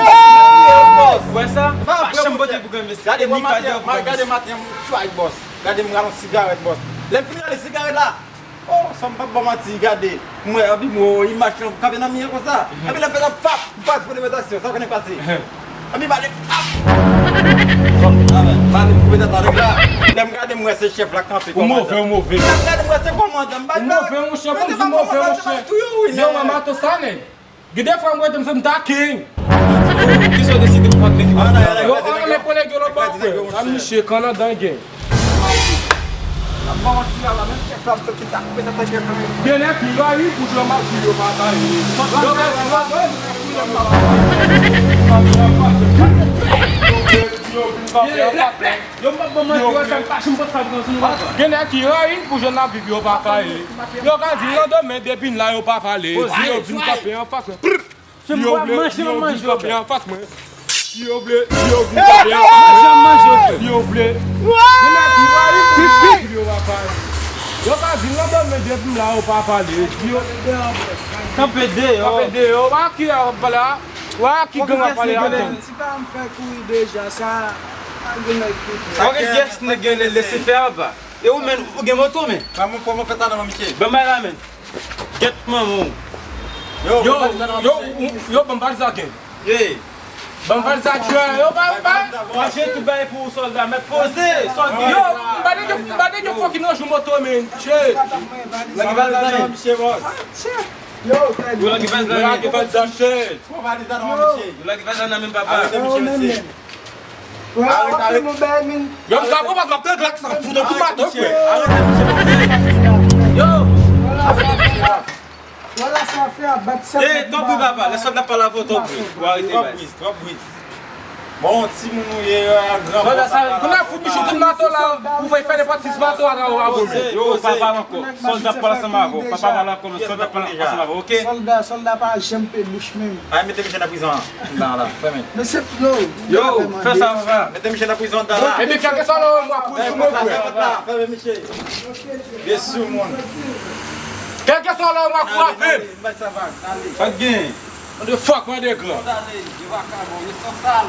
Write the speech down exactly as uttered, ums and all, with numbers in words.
Ou wè sa? Pa janm pote pou granmesi. Gade mwen maten, gade maten, m chwa ak bòs. Gade m rale yon sigarèt, bòs. Lè m fin rale sigarèt la, oh, san m p ap ba w manti, gade. M wè, epi m wè imaj lan kanpe nan mi an konsa. Epi lè m fè sa, pap, m pa t pou demetasyon, sa konnen pase. Epi m ale, pap! Amen. M ale m koupe tèt avèk la. Lè m gade, m wè se chèf la kanpe. Ou move, ou move. Lè m gade, m wè se kòmandan. M pa... Ou move, monchè, bon, ou move, monchè. Yo, mama, to sa, nèg. Gen de fwa m rete m sanm ta king. Kisa w deside pou fè nèg yo? Yo, an men pran nèg yo lòt bò, frè. A misye kannadan gen. Gen nèg ki rayi pou jan m ap viv yo pa pale. Yo ka di yo pa pale. Yo, m p ap ban manti, wè sa m pa janm pot sa pran sou nou. Gen nèg ki rayi pou jan n ap viv yo pa pale. Yo ka di landemen depi n la yo pa pale. Si yo vin kanpe anfas mwen. Si yo vle, si yo vin kanpe anfas mwen. Si yo vle, si yo vin kanpe anfas mwen. Si yo vle. Gen nèg ki rayi pou jan n ap viv yo pa pale. Yo ka di landemen depi n la yo pa pale. Si yo kanpe deyò. Kanpe deyò. Wè ki ap pale a. Wè ki gang ap pale a. Ti pa m fè kouri deja, sa, pa gen nèg ki fè. Wè gen pyès nèg gen lese fè apa. E ou menm, ou gen moto, men? Kòman, kòman fè sa nan men misye? Ban m bay la, men. Gèt manman w. Yo, yo, yo, ban m valiz la, gen. Ye. Ban m valiz la, chè. Yo, ba, ba. Manje tout bagay pou ou, sòlda. Mèt poze, sòlda. Yo, m pa de, m pa de fucking nan jou moto, men. Chè. Lage valiz la, men. Yo, lage valiz la, men. Pran valiz la nan men misye. Lage valiz la nan men papa. Arete misye, mesye. Arete, arete. Yo, m ka pran, m ap pran glak sa, fouto pou mato, frè. Arete misye, mesye. Yo. Wala sa fè a bat sa. Eh, tanpri, papa, lè sòlda pale avè w, tanpri. Ou arete, bay. Twòp briz, twòp briz. Bon, timoun ou ye, a gran bòs ap pale. Kounye a fout misye tout mato la, ou fè fè nenpòt sis mato a nan ou a goumen. Yo, pa pale ankò. Sòlda pale ansanm avè w. Pa pale ankò, sòlda pale ansanm avè w, oke? Sòlda, sòlda pa janm pe bouch menm. Ay, mete misye nan prizon an. Nan la, fèmen. Mesye, yo, yo, fè sa, papa. Mete misye nan prizon an la. Ebyen, kèlkeswa lè w mwen kou sou mwen, frè. Fèmen misye. Vye soumoun. Kèlkeswa lè w mwen kou avè m. Bay sa vag, ale. Sa k gen? What the fuck, mwen de gran. Sòlda ale, vye vakabon, vye sansal.